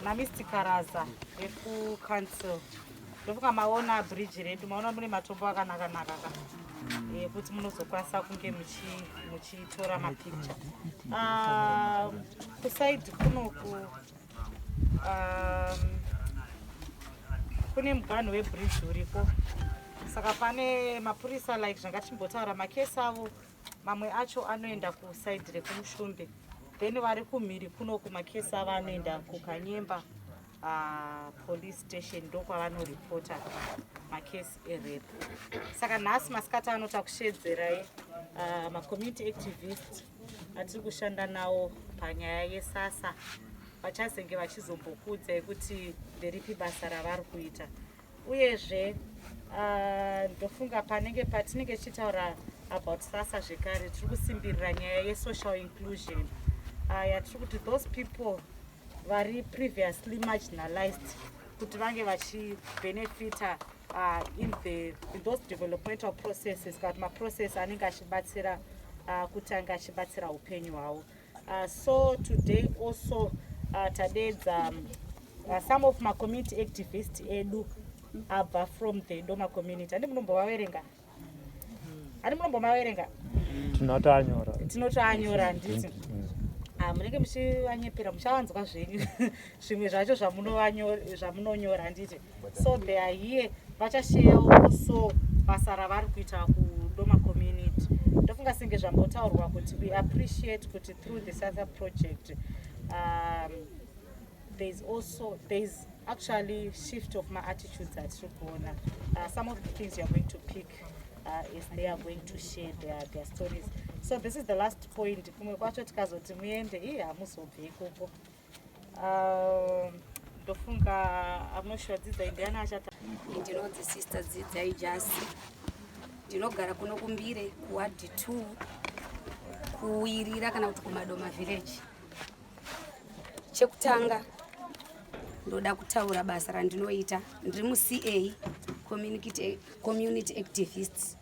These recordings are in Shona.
naMr Karaza vekucouncil. Ndofunga maona bridge redu, maona mune matombo akanaka naka ka ekuti munozokwanisa kunge muchitora mapicture. Kuside kunoku kune muganhu webridge uriko, saka pane mapurisa, like zvanga tichimbotaura, makesi avo mamwe acho anoenda kuside rekuMushumbe, then vari kumhiri kunoku makesi avo anoenda kuKanyemba police station, ndokwavanoripota makesi erape. Saka nhasi masikati ano takushedzerai macommunity activist atiri kushanda nawo panyaya yeSASA. Vachazenge vachizombokuudzai kuti nderipi basa ravari kuita. Uyezve ndofunga panenge patinenge tichitaura about SASA zvekare, tiri kusimbirira nyaya yesocial inclusion yatiri kuti those people vari previously marginalized kuti vange vachibenefita in those developmental processes, kana kuti maprocess anenge achibatsira kuti ange achibatsira upenyu hwavo. So today also tadedza some of macommunity activist edu abva from the Doma community. Handi munombovaverenga? Handi munombomaverenga? Tinotoanyora. Tinotoanyora, handiti? Ah, munenge muchivanyepera, muchavanzwa zvenyu zvimwe zvacho zvamunonyora, handiti? So they are here, vachasharewo also basa ravari kuita kuDoma community. Ndofunga senge zvambotaurwa kuti we appreciate kuti through the SASA project there's actually shift of maattitudes atiri kuona. Some of the things you are going to pick is they are going to share their stories. So this is the last point. Kumwe kwacho tikazoti muende, ii, hamuzobvi ikoko. Ndofunga I'm not sure, Dzidzai ndiani achata? Ndinonzi Sister Dzidzai Jasi, ndinogara kuno kuMbire, kuward 2, kuWirira kana kuti kuMadoma village. Chekutanga ndoda kutaura basa randinoita. Ndiri muCA, community activist.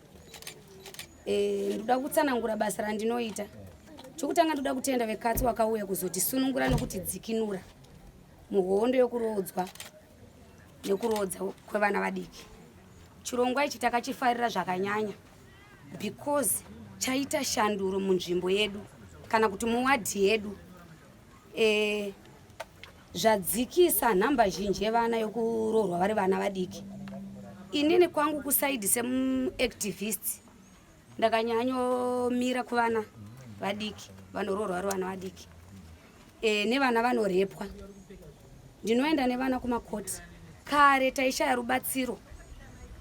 Ndoda kutsanangura basa randinoita. Chokutanga ndoda kutenda vekatsi vakauya kuzotisunungura nokutidzikinura muhondo yokuroodzwa nekuroodza kwevana vadiki. Chirongwa ichi takachifarira zvakanyanya because chaita shanduro munzvimbo yedu kana kuti muwadhi yedu. Zvadzikisa nhamba zhinji yevana yokuroorwa vari vana vadiki. Inini kwangu kuside semuactivist ndakanyanyomira kuvana vadiki vanoroorwa vari vana vadiki nevana vanorepwa. Ndinoenda nevana kumakoti. Kare taishaya rubatsiro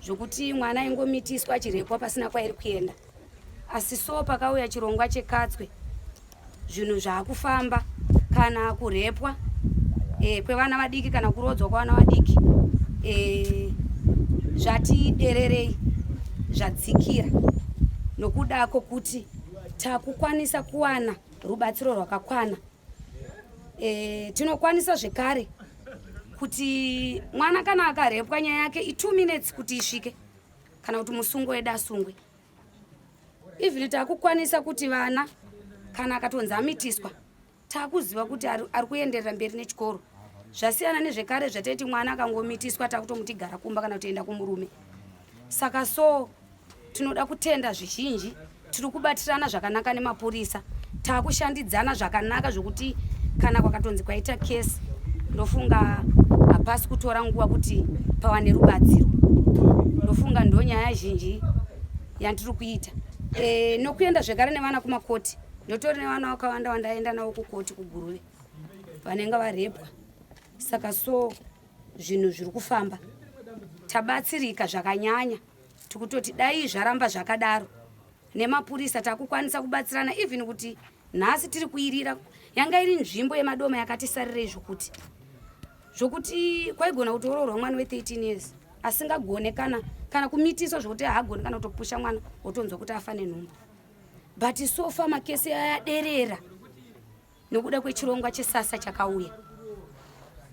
zvokuti mwana aingomitiswa achirepwa pasina kwairi kuenda, asi so pakauya chirongwa cheKatswe zvinhu zvaakufamba. Kana kurepwa kwevana vadiki kana kurodzwa kwavana vadiki zvati dererei, zvadzikira nokuda kwokuti takukwanisa kuwana rubatsiro rwakakwana. Tinokwanisa zvekare kuti mwana kana akarepwa, nyaya yake i2 minutes kuti isvike kana kuti musungo wedu asungwe. Even takukwanisa kuti vana kana akatonzi amitiswa, takuziva kuti ari kuenderera mberi nechikoro. Zvasiyana nezvekare zvataiti mwana akangomitiswa takutomuti gara kumba kana kutoenda kumurume. Saka so tinoda kutenda zvizhinji. Tiri kubatirana zvakanaka nemapurisa, taakushandidzana zvakanaka zvokuti kana kwakatonzi kwaita kesi, ndofunga hapasi kutora nguva kuti pawane rubatsiro. Ndofunga ndo nyaya zhinji yandiri kuita. Nokuenda zvekare nevana kumakoti, ndotori nevana vakawanda vandaenda navo kukoti kuGuruve vanenge varepwa. Saka so zvinhu zviri kufamba, tabatsirika zvakanyanya. Tikutoti dai zvaramba zvakadaro. Nemapurisa takukwanisa kubatsirana, even kuti nhasi tiri kuirira yanga iri nzvimbo yeMadoma yakatisarirei zvokuti kwaigona kutooroorwa mwana we13 years asingagone kana kumitiswa, zvokuti haagoni kana kutopusha mwana, wotonzwa kuti afa nenhumbu. But so far makesi ayaderera nokuda kwechirongwa cheSASA chakauya.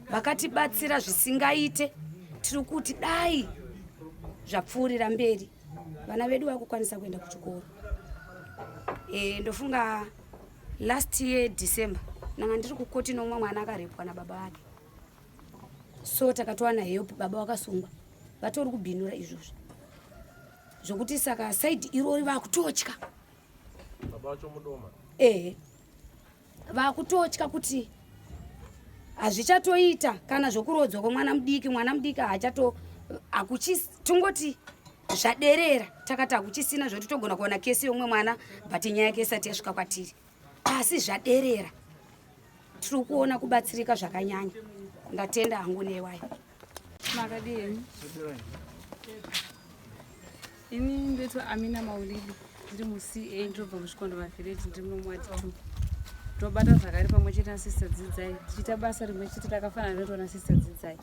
Vakatibatsira zvisingaite. Tiri kuti dai zvapfuurira mberi, vana vedu vakukwanisa kuenda kuchikoro. Ndofunga last year December ndanga ndiri kukoti nomumwe mwana akarepwa nababa vake. So takatowana help, baba vakasungwa, vatori kubhinura izvozvo zvokuti saka side irori vakutotya. Baba vacho mudoma. Ehe, vakutotya kuti hazvichatoita kana zvokurodzwa kwemwana mudiki. Mwana mudiki haachato hakuchi, tongoti zvaderera. Takati hakuchisina zvoti togona kuona kesi yomwe mwana, but nyaya yake isati yasvika kwatiri, asi zvaderera. Tiri kuona kubatsirika zvakanyanya. Ndatenda hangu newayo. Makadii henyu? Ini ndoitwa Amina Maulidi, ndiri muCA, ndinobva muChikondo mavillage, ndiri muward 2. Ndobata zvakare pamwe chete nasister Dzidzai, tichiita basa rimwe chete rakafanana rinoitwa nasister Dzidzai.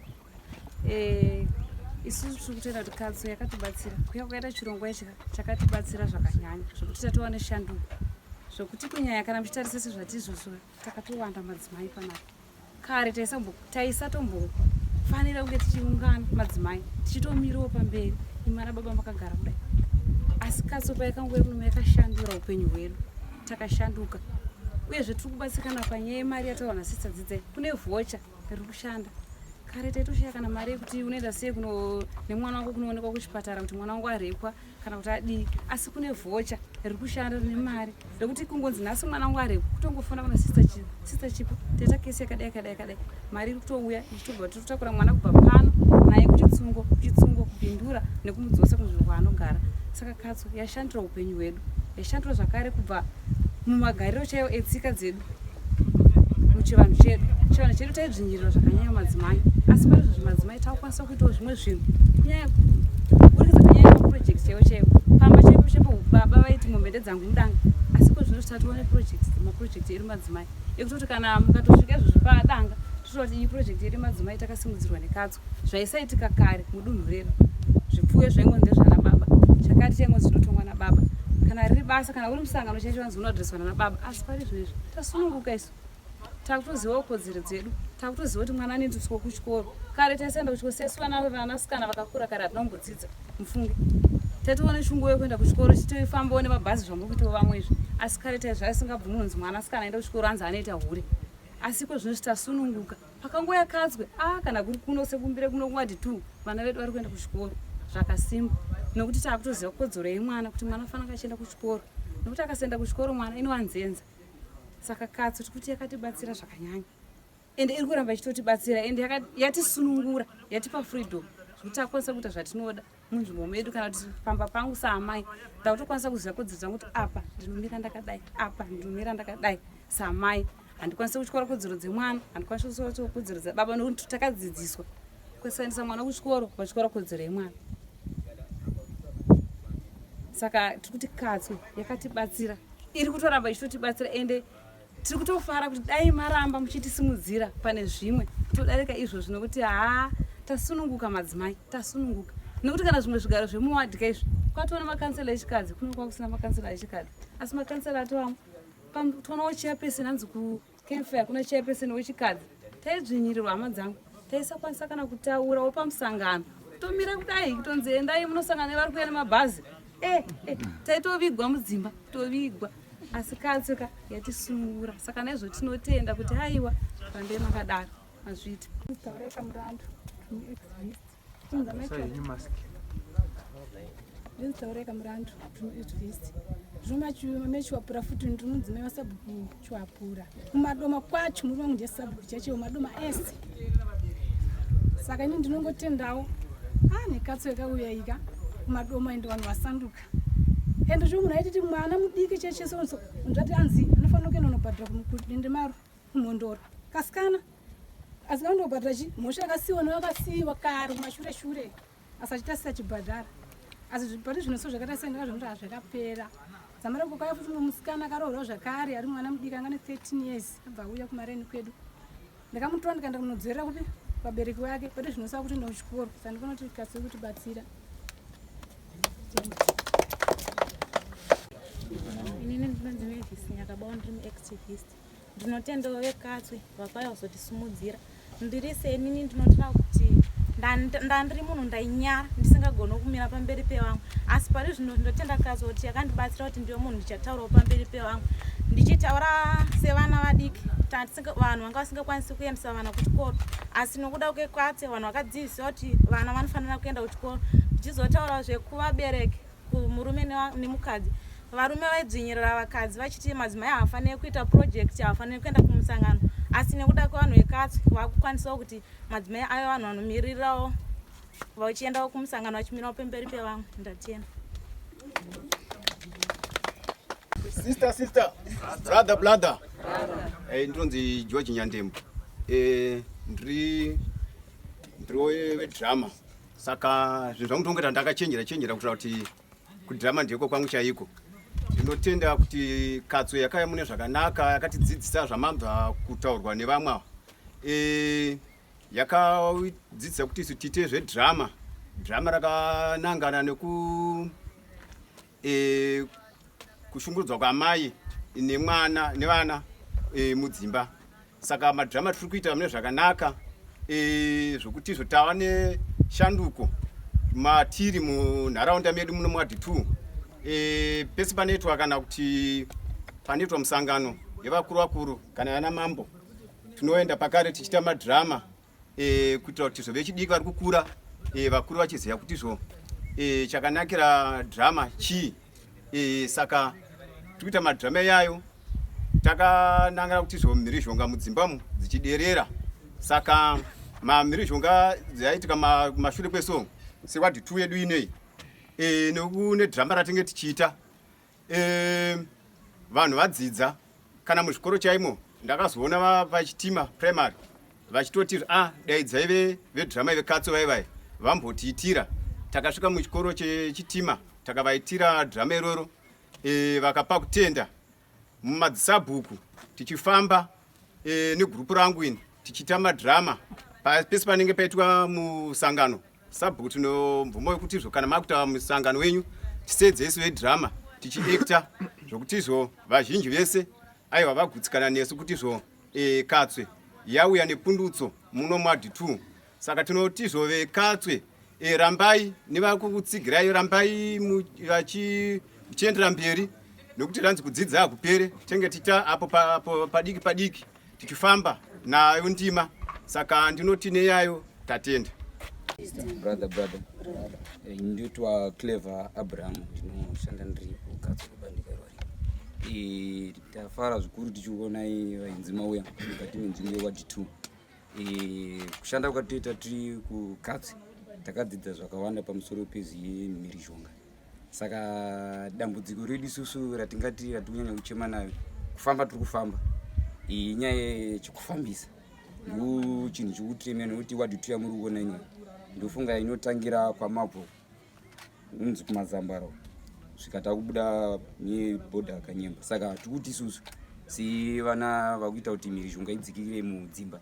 Isusu tiri kutenda kuti katso yakatibatsira. Kuya kwakaita chirongwa ichi chakatibatsira zvakanyanya, zvokuti tatova neshanduko, zvokuti kunyanya kana muchitarisa sezvatizvozvo, takatowanda madzimai panapa. Kare taisatombofanira kunge tichiungana madzimai, tichitomirawo pamberi, imi ana baba makagara kudai. Asi katso payakanguva kuno yakashandura upenyu hwedu, takashanduka. Uyezve tiri kubatsirikana panyaya yemari yataurwa nasister Dzidzai. Kune voucher riri kushanda. Kare taitoshaya kana mari yekuti unoenda sei kuno nemwana wako kunoonekwa kuchipatara kuti mwana wangu arepwa kana kuti adii, asi kune voucher riri kushanda rine mari rekuti kungonzi nhasi mwana wangu arepwa, kutongofona kuna Sister Chipo, taita kesi yakadai, yakadai, yakadai, mari iri kutouya ichitobva. Tiri mwana kubva pano naye kuChitsungo, kuChitsungo kupindura nekumudzosa kunzvimbo kwaanogara. Saka katso yashandura upenyu hwedu, yashandura zvakare kubva mumagariro chaiwo etsika dzedu muchivanhu chedu. Chivanhu chedu taidzvinyirirwa zvakanyanya madzimai, asi pari izvozvi madzimai takukwanisa kuitawo zvimwe zvinhu, kunyanya kuburikidza panyaya yemaproject chaiwo chaiwo. Pamba chaipo chaipo baba vaiti mombe ndedzangu mudanga, asi ko zvino tatoona neproject, maproject edu madzimai, ekutoti kana mukatosvika izvozvi padanga, tototi iyi project yedu madzimai takasimudzirwa nekatso. Zvaisaitika kare mudunhu redu. Zvipfuyo zvaingonzi ndezvana baba, chakati chaingonzi chinotongwa nababa, kana riri basa, kana uri musangano chaicho vanzi unoadhireswa nana baba. Asi pari zvino izvi tasununguka isu, takutozivawo kodzero dzedu, takutoziva kuti mwana anoendeswa kuchikoro. Kare taisaenda kuchikoro sesu vana vanasikana vakakura. Kare hatina kumbodzidza, mufunge. Taitoona shungu yekuenda kuchikoro, tichitofambawo nemabhazi zvamuri kuitawo vamwe izvi, asi kare taizvaisingabvumi kunzi mwanasikana aenda kuchikoro, anzi anoita hure. Asi ko zvino tasununguka. Pakangoya katswe a kana kuri kuno sekumbire kuno kuward 2, vana vedu vari kuenda kuchikoro zvakasimba, nekuti taakutoziva kodzero yemwana, kuti mwana afanira achienda kuchikoro, nekuti akasaenda kuchikoro mwana inovanzenza. Saka katso tikuti yakatibatsira zvakanyanya, ende iri kuramba ichitotibatsira, ende yatisunungura, yatipa freedom zvekuti takwanisa kuita zvatinoda munzvimbo medu. Kana kuti pamba pangu saamai, ndakutokwanisa kuziva kodzero dzangu, kuti apa ndinomira ndakadai, apa ndinomira ndakadai. Samai handikwanisi kutyora kodzero dzemwana, handikwanisi kutyora kodzero dzababa, nekuti takadzidziswa kusaendesa mwana kuchikoro vatyora kodzero yemwana. Saka tiri kuti katswe yakatibatsira, iri kutoramba ichitotibatsira, ende tiri kutofara kuti dai maramba muchitisimudzira pane zvimwe kutodarika izvozvi, nokuti haa, tasununguka madzimai, tasununguka, nekuti kana zvimwe zvigaro zvemuward kaizvi kwatoona makansela echikadzi. Kuno kwakusina makansela echikadzi, asi makansela atovamo. Tonawo chairperson, hanzi kucampfire kuna chairperson wechikadzi. Taidzvinyirirwa, hama dzangu, taisakwanisa kana kutaurawo pamusangano, kutomira kudai, kutonzi endai munosangana nevari kuuya nemabhazi. Taitovigwa mudzimba, kutovigwa. Asi katsoka yatisunungura, saka naizvo tinotenda kuti aiwa, rambei makadaro, mazviita. Taureka Murandu, activist. Henyu mask. Ndinzi Taureka Murandu, activist. Ndinomamechiwapura futi, ndiri mudzimai wasabhuku Chiwapura. Kumadoma kwacho murume wangu ndiye sabhuku chaicho madoma ese. Saka ini ndinongotendawo a nekatso yakauya ika kumadoma, ende vanhu vasanduka. Ende zvo munhu aititi mwana mudiki chechese unzvati anzi anofanira kuenda unobhadhara kudendemaro kumhondoro kasikana, asi kandobhadhara chi mhosva yakasiyiwa nevakasiyiwa kare kumashure shure, asi achiita achibhadhara. Asi pari zvino so zvakaita sendaka zvinoti hazvakapera dzamara kukauya futi mumwe musikana akaroorwa zvakare, ari mwana mudiki anga ne13 years, abva auya kumareni kwedu. Ndakamutora ndikaenda kunodzorera kupi vabereki vake. Pari zvino saka kutoenda kuchikoro. Saka ndikuona kuti katso kutibatsira. Inini ndinonzi Mavis Nyakabawo, ndiri muactivist. Ndinotendawo vekatswe vakauya kuzotisimudzira. Ndiri senini ndinotira kuti ndandiri munhu ndainyara, ndisingagoni kumira pamberi pevamwe, asi pari zvino ndinotenda katswe kuti yakandibatsira kuti ndive munhu ndichataurawo pamberi pevamwe. Ndichitaura sevana vadiki, vanhu vanga vasingakwanisi kuendesa vana kuchikoro, asi nokuda kwekatse vanhu vakadzidziswa kuti vana vanofanira kuenda kuchikoro. Ndichizotaura zvekuvabereki, kumurume nemukadzi, varume vaidzvinyirira vakadzi vachiti madzimai haafaniri kuita project, haafaniri kuenda kumusangano, asi nekuda kwevanhu vekatsi vakukwanisawo kuti madzimai ave vanhu vanomirirawo, vachiendawo kumusangano, vachimirawo pemberi pevamwe. Ndatenda. Sister, sister, brother, brother. Eh, ndinonzi George Nyandembo. Eh, ndiri ndiri wedrama. Saka zvinhu zvangu ndinongoita ndakachenjera chenjera kuitira kuti kudhirama ndiko kwangu chaiko. Ndinotenda kuti katso yakauya mune zvakanaka, yakatidzidzisa zvamabva kutaurwa nevamwe ava. Eh, yakadzidzisa kuti isu tiite zvedhirama. Dhirama rakanangana neku e, kushungurudzwa kwamai nemwana nevana e, mudzimba. Saka madhirama tiri kuita mune zvakanaka e, zvokuti izvo tava neshanduko matiri munharaunda medu muno muwadhi 2. E, pese panoitwa kana kuti panoitwa musangano yevakuru vakuru kana yana mambo, tinoenda pakare tichiita madhirama e, kuitira kuti izvo vechidiki vari kukura e, vakuru vachiziva kuti izvo e, chakanakira drama chii. E, saka tiri kuita madhirama iyayo takanangana kuti izvo mhirizhonga mudzimba dzichiderera. Saka mamhirizhonga dzaiitika kumashure kweso sewadhi 2 yedu inei e, nekune dhirama ratinge tichiita e, vanhu vadzidza kana muzvikoro chaimo. Ndakazoona pachitima primary vachitoti a ah, daidzai vedhirama vekatso vai vambotiitira. Takasvika muchikoro chechitima takavaitira dhirama iroro e, vakapa kutenda. Mumadzisabhuku tichifamba e, negurupu rangu ini tichiita madhirama pese panenge paitwa musangano. Sabhuku tinomvumo yekuti izvo kana makuita musangano wenyu tisedze isu vedhirama tichiekta, zvokuti izvo vazhinji vese aiwa vagutsikana nesu kuti izvo e, katswe yauya nepundutso muno mwadhi 2. Saka tinoti izvo vekatswe e, rambai nevakutsigirai, rambai vachiendera mberi, nekuti ranzi kudzidza hakupere. Tenge tiita apo apo padiki padiki tichifamba nayo ndima. Saka ndinoti neyayo tatenda. Brother, brother, nditwa Clever Abraham, ndinoshanda ndiri kukatso kubandika irori. Tafara zvikuru tichionai vainzi mauya mukati menzvimbo yewadhi 2. Kushanda kwatoita tiri kukatsi, takadzidza zvakawanda pamusoro pezvemhirizhonga. Saka dambudziko redu isusu ratingati ratikunyanya kuchema nayo, kufamba tiri kufamba, inyaya yechekufambisa ndo chinhu chikutiremera, nekuti wadhi 2 yamuri kuona ino ndofunga inotangira kwamabvo unzi kumazambara svika takubuda nebhodha Kanyemba. Saka tikuti isusu sevana vakuita kuti mhirizhonga idzikire mudzimba,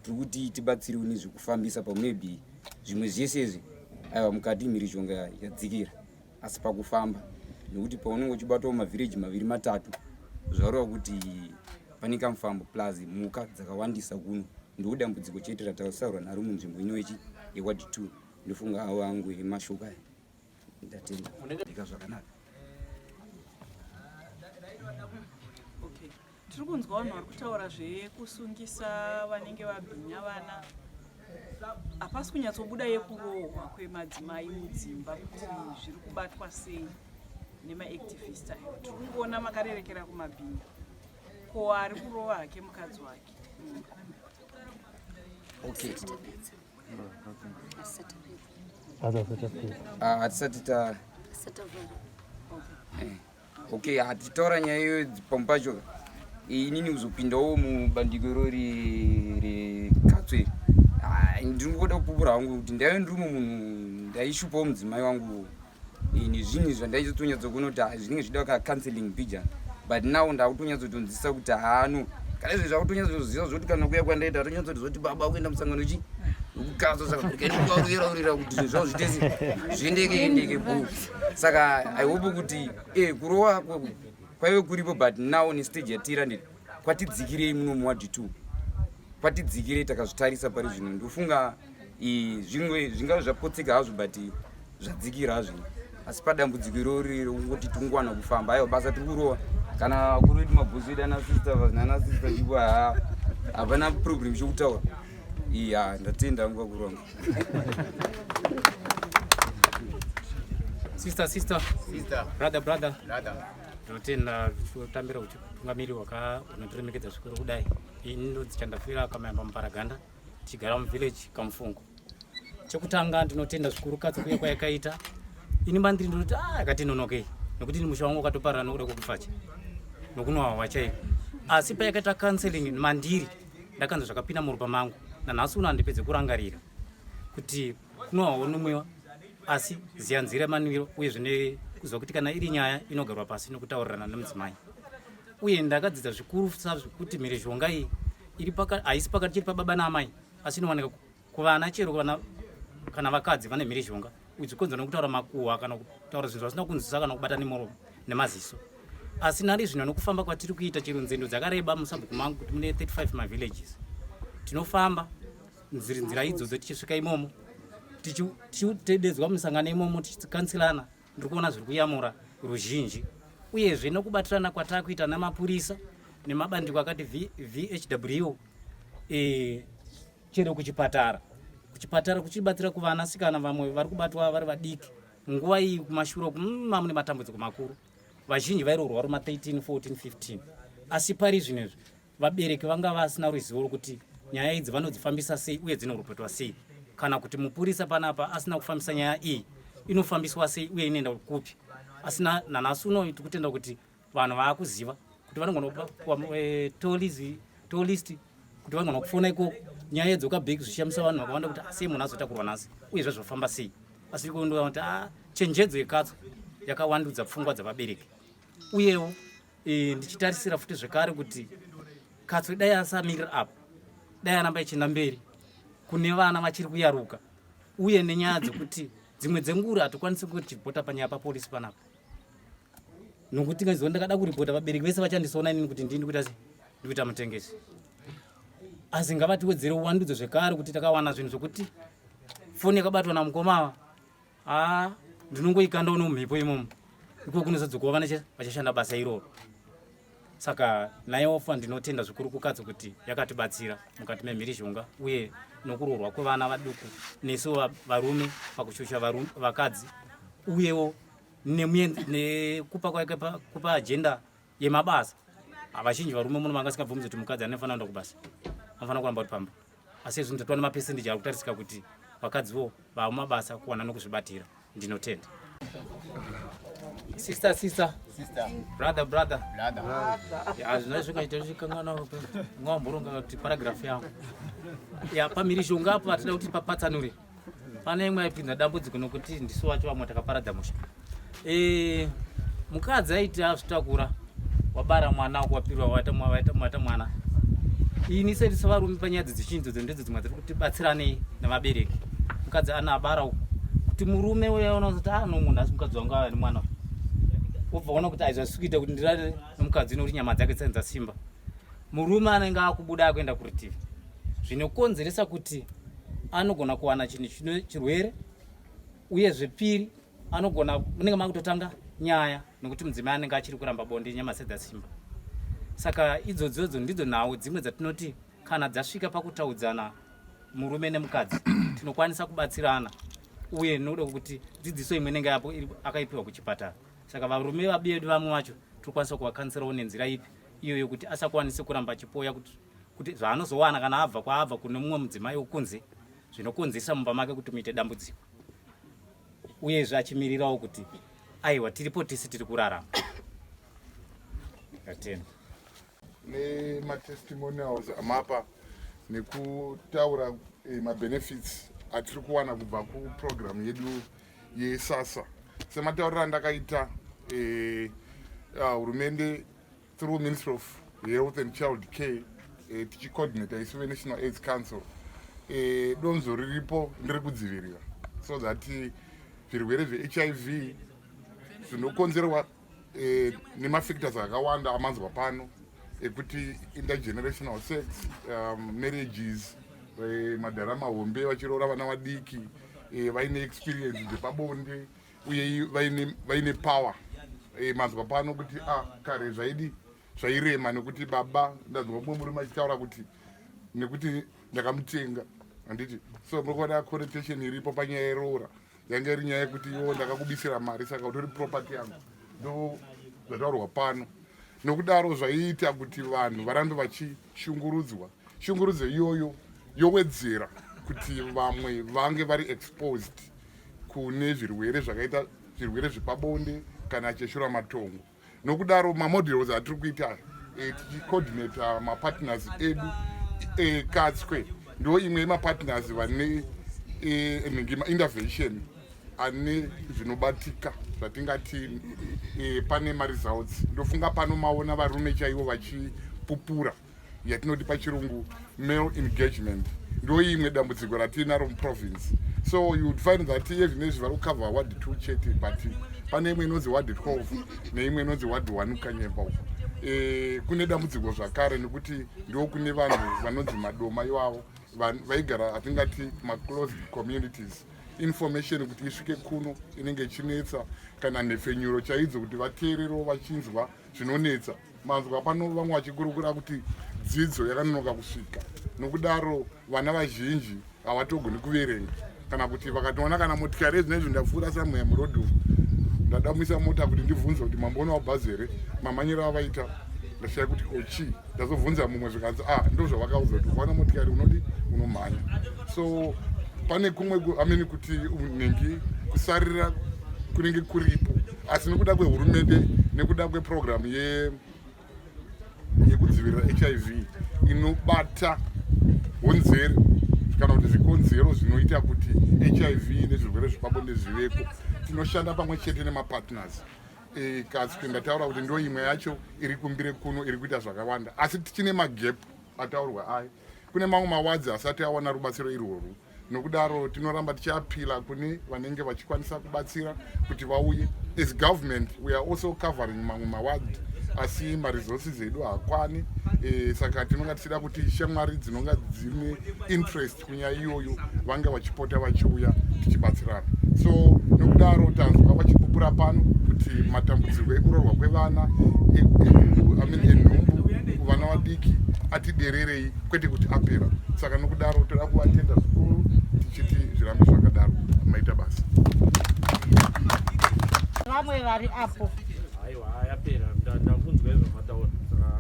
tiri kuti tibatsiriwe nezvekufambisa. Pamaybe zvimwe zvese izvi aiwa mukati mhirizhonga yadzikira, asi pakufamba, nekuti paunenge uchibatawo mavhireji maviri matatu zvareva kuti pane kamufambo, plus mhuka dzakawandisa kuno. Ndo dambudziko chete ratasaurwa naro munzvimbo ino ichi yewadhi 2. Ndofunga avo angu emashoko aya. Ndatenda ika zvakanaka. Okay, tiri kunzwa vanhu vari kutaura zvekusungisa vanenge vabhinya vana. Hapasi kunyatsobuda yekurohwa kwemadzimai mudzimba kuti zviri kubatwa sei nemaactivist ayo. Tiri kungoona makarerekera kumabhinya. Ko ari kurova hake mukadzi wake? Okay, hatisati ta okay, hatitaura nyaya iyoyo pamwe pacho. Inini kuzopindawo mubandiko irori rekatswe iri, ndiri kungoda kupupura hangu kuti ndaive ndiri mumwe munhu ndaishupawo mudzimai wangu nezvinhu zvandaitotonyatsokuona kuti zvinenge zvida ka counseling bijana, but now ndakutonyatsotonzwisisa kuti haano kana izvo zvakutonyatsoziva zvoti kana kuya kwandaita atonyatsotiziva kuti baba kuenda musangano chi wekukatso. Saka ndikaendekuvaurira kuti zvinhu zvavo zvitese zviendeke endeke bo. Saka I hope kuti kurova kwaive kuripo, but now nestage yatira ndiri kwatidzikirei muno muwadhi 2, kwatidzikirei takazvitarisa pari zvino. Ndofunga zvimwe zvingave zvapotseka hazvo, but zvadzikira hazvo. Asi padambudziko irori rekungoti tingowana kufamba, aiwa basa tiri kurova. Kana vakuru vedu mabhosi vedu ana sister nana sister chipo haa hapana problem chokutaura. Iya ndatenda hangu vakuru vangu. Sister, sister. Sister. Brother, brother. Brother. Ndinotenda kutambira uchitungamiri waka unotiremekedza zvikuru kudai. Ini ndonzi Chandafira Kamayamba Muparaganda, tichigara muvillage Kamufungo. Chekutanga ndinotenda zvikuru katsi kuya kwayakaita. Ini mandiri ndinoti ah yakati nonokei nekuti ini musha wangu wakatoparara nokuda kwekufacha nokunowawa chaiko. Asi payakaita counseling mandiri ndakanzwa zvakapinda muropa mangu nanhasi uno handipedze kurangarira kuti kunowawa unomwiwa asi ziya nzira yemanwiro uye zvine kuziva kuti kana iri nyaya inogarwa pasi nokutaurirana nemudzimai uye ndakadzidza zvikuru zvekuti mhirizhonga iyi iri haisi pakati chiri pababa naamai asi inowanika kuvana chero vana kana vakadzi vane mhirizhonga uchikonzera nokutaura makuhwa kana kutaura zvinhu zvasina kunzwisa kana kubata nemuromo nemaziso asi nari zvino nokufamba kwatiri kuita chero nzendo dzakareba musabhuku mangu kuti mune 35 mavillages tinofamba nzira nzira idzodzo tichisvika imomo tichitededzwa musangano imomo tichikansilana ndiri kuona zviri kuyamura ruzhinji uyezve nokubatirana kwatakuita namapurisa nemabandiko akati vhw e, chero kuchipatara kuchipatara kuchibatsira kuvanasikana vamwe vari kubatwa vari vadiki nguva iyi kumashure uku mm, mamune matambudziko makuru vazhinji vairoorwa vari ma 13 14 15 asi pari zvino izvi vabereki vanga vasina ruzivo rwekuti nyaya idzi vanodzifambisa sei uye dzinoropotwa sei kana kuti mupurisa panapa asina kufambisa nyaya iyi inofambiswa sei uye inoenda kupi asi nanhasi uno tikutenda kuti vanhu vaakuziva kuti vanogona kupa eh, tolist kuti vanogona kufona ikoko nyaya yedzoka back zvichishamisa vanhu vakawanda kuti sei munhu azotakurwa nhasi uye zvazvofamba sei asi ikondo kuti ah, chenjedzo yekatso yakawandudza pfungwa dzavabereki uyewo e, ndichitarisira futi zvekare kuti katso dai asamirira apo dai aramba ichienda mberi kune vana vachiri kuyaruka uye nenyaya dzekuti dzimwe dzenguri hatikwanisi kuti chipota panyaya papolisi panapa nokuti ngaziva ndakada kuripota vabereki vese vachandisona inini kuti ndini ndikuita sei ndikuita mutengesi asi ngavatiwedzere uwandudzo zvekare kuti takawana zvinhu zvekuti foni yakabatwa namukoma ava haa ndinongoikandawo nomumhepo imomo iko kunozadzokawo vana vachashanda basa iroro saka nayeofa ndinotenda zvikuru kukadzi kuti yakatibatsira mukati memhirizhonga uye nokuroorwa kwevana vaduku nesu varume pakushusha vakadzi uyewo nekupa kwake kupa agenda yemabasa vazhinji varume muno vanga singabvumidzi kuti mukadzi anofanira kuenda kubasa anofanira kuramba kuti pamba asi izvi ndatoona mapesendeji ari kutarisika kuti vakadziwo vamumabasa kuwana nokuzvibatira ndinotenda sister sister sister brother brother brother ya zvino zvingaita zvikangana ngwamboronga kuti paragraph yangu ya pamhirizhonga apo atida kuti papatsanure pane imwe aipinza dambudziko nokuti ndisu wacho vamwe takaparadza musha e, mukadzi aiti azvitakura wabara mwana wapirwa waita mwana ini sedu sevarume panyaya dzedzichinji idzodzo ndidzo dzimwe dziri kuti batsiranei nevabereki mukadzi ana abara uku kuti murume uya unozoti ah no munhu asi mukadzi wangu ava nemwana wobva ona kuti aizvazvisi kuita kuti ndirare nemukadzi nokuti nyama dzake dzisati dzasimba murume anenge akubuda akuenda kurutivi zvinokonzeresa kuti anogona kuwana chinhu chino chirwere uye zvepiri anogona munenge makutotanga nyaya nokuti mudzimai anenge achiri kuramba bonde nyama sedzasimba saka idzodzodzo ndidzo nhau dzimwe dzatinoti kana dzasvika pakutaudzana murume nemukadzi tinokwanisa kubatsirana uye nokuda kwekuti dzidziso imwe inenge yapo akaipiwa kuchipatara saka varume vabedu vamwe vacho tinokwanisa kuvakanserawo nenzira ipi iyo yokuti asakwanise kuramba achipoya kuti kuti zvaanozowana kana abva kwaabva kune mumwe mudzimai wokunze zvinokonzeresa mumba make kuti muite dambudziko uyezve achimirirawo kuti aiwa tiripo tese tiri kurarama ndatenda nematestimonials amapa nekutaura eh, mabenefits atiri kuwana kubva kuprogramu yedu yesasa sematauriro andakaita eh, ah, hurumende through Ministry of Health and Child Care eh, tichicoordinata isu veNational AIDS Council eh, donzvo riripo nderekudzivirira so that eh, zvirwere zveHIV zvinokonzerwa eh, nemafactors akawanda amanzwa pano ekuti intergenerational sex um, marriages eh, madhara mahombe vachiroora vana vadiki eh, vaine experience dzepabonde uye vaine, vaine power E, manzwa pano kuti a ah, kare zvaidi zvairema nekuti baba ndanzwa mumwe murume achitaura kuti nekuti ndakamutenga handiti so muri kuona connotation iripo panyaya yeroora yanga iri nyaya yekuti iwo ndakakubisira mari saka utori property yangu ndo zvataurwa pano nokudaro zvaiita kuti vanhu varambe vachishungurudzwa shungurudzo iyoyo yowedzera kuti vamwe vange vari exposed kune zvirwere zvakaita zvirwere zvepabonde kana cheshuramatongo nokudaro mamodels atiri kuita e, tichicoordinata mapartners edu e, katswe ndo imwe yemapartners vane e, nhingi maintervention ane zvinobatika zvatingati e, pane maresults ndofunga pano maona varume chaivo vachipupura yatinoti pachirungu male engagement ndo imwe dambudziko ratiinaro muprovince so you would find that iye zvinezvi vari kucover ward 2 chete but pane imwe inonzi ward 12 neimwe inonzi ward 1 kukanyemba uko e, kune dambudziko zvakare nekuti ndo kune vanhu vanonzi madoma iwavo vaigara atingati maclosed communities information kuti isvike kuno inenge ichinetsa kana nhepfenyuro chaidzo kuti vateererewo vachinzwa zvinonetsa manzwa pano vamwe vachikurukura kuti dzidzo yakanonoka kusvika nokudaro vana vazhinji havatogoni kuverenga kana kuti vakatoona kana motikari ezvinezvi ndapfuura samweya murodhi umu ndadamwisa mota kuti ndibvunze kuti mamboona bhazi here mamhanyiro avaita ndashaya kuti ko chii ndazobvunza mumwe zvikanzi ah ndozvavakauza kuti ukaona motikari unodi unomhanya so pane kumwe amene kuti nhingi kusarira kunenge kuripo asi nekuda kwehurumende nekuda kweprogramu ye yekudzivirira hiv inobata honzeri kana kuti zvikonzero zvinoita kuti hiv nezvirwere zvepabonde zviveko tinoshanda pamwe chete nemapartners e, katswe ndataura kuti ndo imwe yacho iri kumbire kuno iri kuita zvakawanda asi tichine magap ataurwa aya kune mamwe mawadzi asati awana rubatsiro irworwu nokudaro tinoramba tichiapila kune vanenge vachikwanisa kubatsira kuti vauye as government we are also covering mamwe maward asi maresources edu haakwani e, saka tinonga tichida kuti shamwari dzinonga dzine interest kunyaya iyoyo vange vachipota vachiuya tichibatsirana so nokudaro tanzwa vachipupura pano kuti matambudziko ekurorwa kwevana e, e, enhumbu kuvana vadiki atidererei kwete kuti apera saka nokudaro toda kuvatenda zvikuru tichiti zvirambe zvakadaro maita basa vamwe vari apo aiwa yapera ndakunzwa izvo mataura saka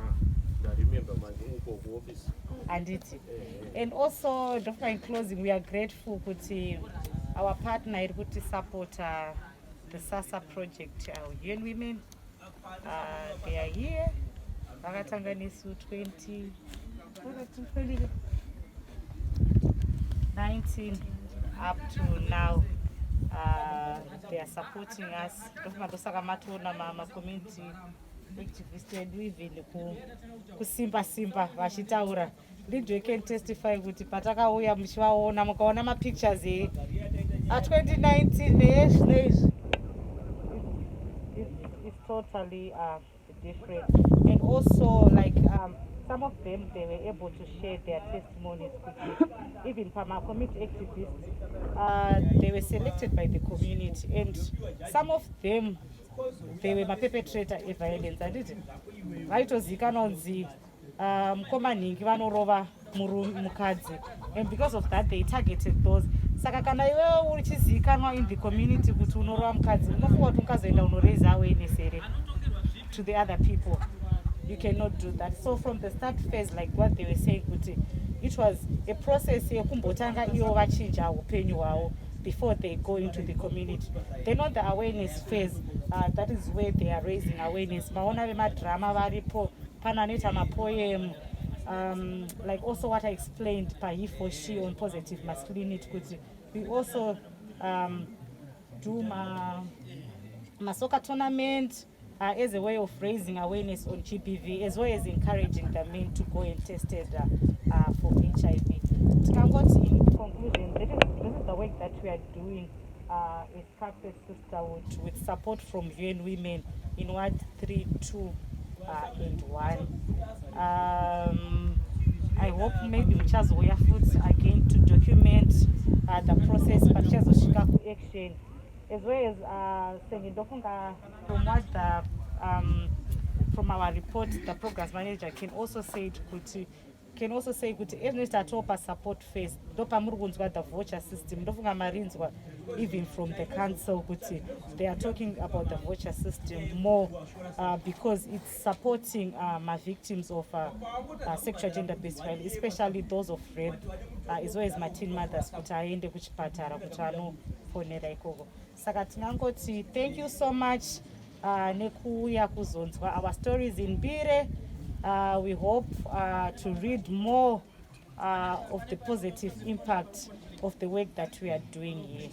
ndaremember manje uko kuoffice handiti and also dr in closing we are grateful kuti our partner iri kutisupporta the sasa project uh, un women Uh, they are here vakatanga nesu 20 19 up to now uh, they are supporting us ndofunga ndosaka matoona macommunity activist edu even kusimba simba vachitaura Lidwe can testify kuti patakauya muchivaona mukaona mapictures e a2019 neyezvino izvi it's totally uh, different and also like um, some of them they were able to share their testimonies kuti even pamacommunity activists uh, they were selected by the community and some of them they were maperpetrator eviolence handiti vaitozikanwa kunzi Ah, mukoma nhingi vanorova mukadzi and because of that they targeted those saka kana iwewe uchizivikanwa in the community kuti unorova mukadzi unofunga kuti ungazoenda unoraise awareness here to the other people you cannot do that so from the start phase like what they were saying kuti it was a process yekumbotanga ivo vachinja upenyu hwavo before they go into the community then on the awareness phase uh, that is where they are raising awareness maona vemadrama varipo Pana anoita mapoem um, like also what I explained pa he for she on positive masculinity kuti we also um, do ma, masoka tournament uh, as a way of raising awareness on GBV as well as encouraging the men to go and tested uh, uh, for HIV. Tikangoti in conclusion, this is, this is the work that we are doing uh, as Cafe Sisterhood with support from UN Women in Ward 3, 2 uh, and 1. Um, I hope maybe muchazouya futi again to document uh, the process but tichazosvika kuaction. As well as senge ndofunga from what the from our report, the programs manager can also say it kuti can also say kuti ezvinoita topa support first. Ndopamuri kunzwa the voucher system. Ndofunga marinzwa even from the council kuti they are talking about the voucher system more because it's supporting mavictims of sexual gender based violence, especially those of rape, as well as mateen mothers, kuti aende kuchipatara kuti anoponera ikoko. Saka tingangoti thank you so much nekuuya kuzonzwa our stories in Mbire. We hope to read more of the positive impact of the work that we are doing here.